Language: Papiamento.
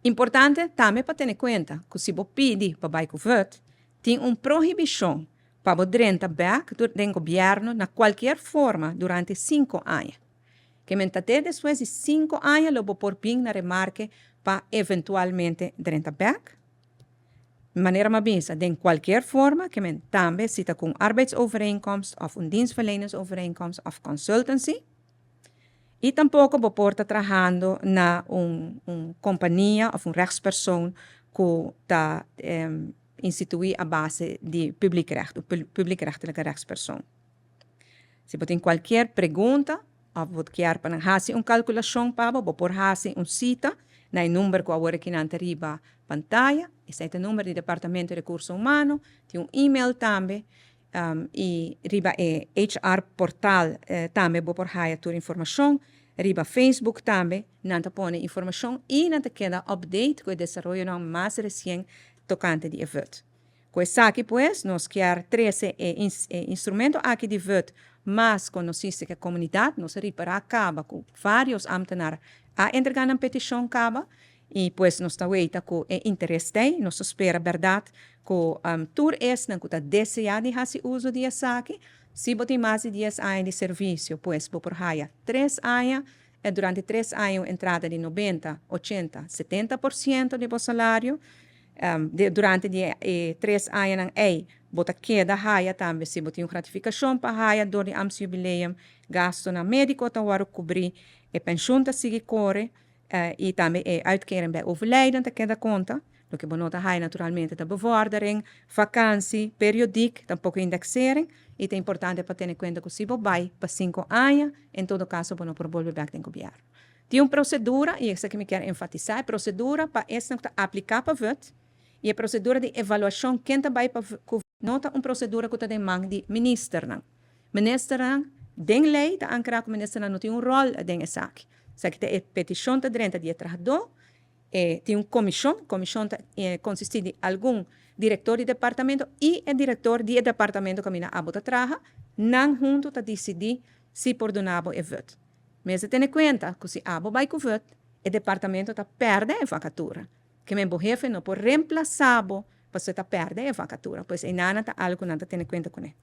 Importante tambe pa tene kuenta ku si bo pidi pa bai ku VUT, tin un prohibishon pa bo drenta bèk den gobièrnu na kualkier forma durante 5 aña. Ke men ta te despues di 5 aña lo bo por bin na remarke pa eventualmente drenta bèk. Manera m'a bisa, den kualkier forma, ke men tambe si ta ku arbeidsovereenkomst òf un dienstverleningsovereenkomst òf consultancy. I tampoko bo por ta trahando na un kompania òf un rechtspersoon ku ta instituí a base di publiek recht, un publiekrechtelijke rechtspersoon. Si bo tin kualke pregunta òf bo ke pa hasi un kalkulashon pa bo, por hasi un sita na e number ku awor aki nan riba pantaya. Esei ta e number di Departamento di Rekurso Humano, tin un e-mail tambe i riba e HR portal tambe bo por haya tur informashon. Riba Facebook tambe nan ta pone informashon i nan ta keda update ku e desaroyo mas resien tokante di e VUT. Ku esaki, pues, nos ke trese e instrumento aki di VUT mas konosí ku e komunidat. Nos a ripará kaba ku vários ambtenaar a entregá un petishon kaba i, pues, nos ta weta ku e interes t'ei. Nos ta spera berdat ku tur esnan ku ta deseá di hasi uso di esaki. Si bo tin mas di 10 aña di servisio, pues bo por haya 3 aña, i durante 3 aña entrada di 90, 80, 70% di bo salario. Durante di 3 aña ei, bo ta keda haya tambe si bo tin un gratifikashon pa haya dor di ambtsjubileum, gastonan médiko ta wòrdu kubrí, e penshun ta sigui kore, i tambe e uitkering bij overlijden ta keda konta. Loke bo no ta haya naturalmente ta bevordering, vakantie, periodiek, tampoko indexering. I ta importante pa tene kuenta ku si bo bai pa 5 aña, en todo kaso bo no por bolbe bèk den gobièrnu. Tin un prosedura, i esaki mi ke enfatisá, e prosedura pa esnan ku ta apliká pa VUT, i e prosedura di evaluashon ken ta bai pa no ta un prosedura ku ta den man di ministernan. Ministernan, den lei ta ankrá ku ministernan no tin un ròl den esaki. Esaki ta e petishon ta drenta di e trahadó, tin un komishon, komishon ta konsistí di algun direktor di departamento i e direktor di e departamento kaminda abo ta traha, nan huntu ta disidí si por duna bo e VUT. Mester tene kuenta ku si abo bai ku VUT, e departamento ta pèrdè e vakatura. Ke men bo hefe no por remplasá bo pasobra ta pèrdè e vakatura. Pues einan ta algu ku nan ta tene kuenta kuné.